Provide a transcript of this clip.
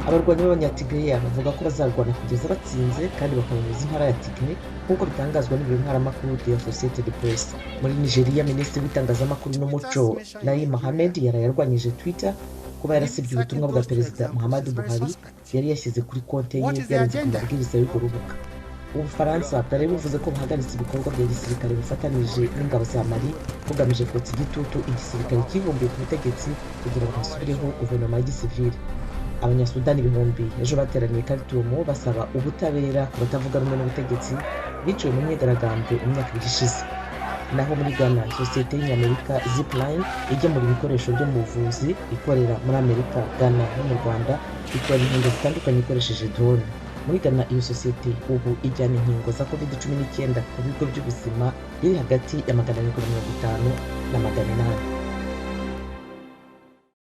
Abarwanyi b'Abanyatigreya bavuga ko bazarwana kugeza batsinze kandi bakababuza intara ya Tigray, nk'uko bitangazwa n'ibiro ntaramakuru The Associated Press. Muri Nigeria, Minisitiri w'Itangazamakuru n'Umuco Lai Mohammed yaraye arwanyije Twitter kuba yarasibye ubutumwa bwa Perezida Muhammadu Buhari yari yashyize kuri konti ye, yarenze ku mabwiriza y'urwo rubuga. Ubufaransa bwari buvuze ko buhagaritse ibikorwa bya gisirikare bufatanije n'ingabo za Mali, bugamije kotsa igitutu igisirikare kivumbuye ku butegetsi kugira ngo hasubireho guverinoma ya gisivili. Abanyasudani ibihumbi ejo bateraniye Khartoum basaba ubutabera ku batavuga rumwe n'ubutegetsi biciwe mu myigaragambyo imyaka 2 ishize. Naho muri Ghana, sosiyete y'Inyamerika Zipline igemura ibikoresho byo mu buvuzi ikorera muri Amerika, Ghana no mu Rwanda, ikora inkingo zitandukanye ikoresheje drone. Muri Ghana, iyo sosiyete ubu ijyana inkingo za COVID-19 ku bigo by'ubuzima biri hagati ya 750 na 800.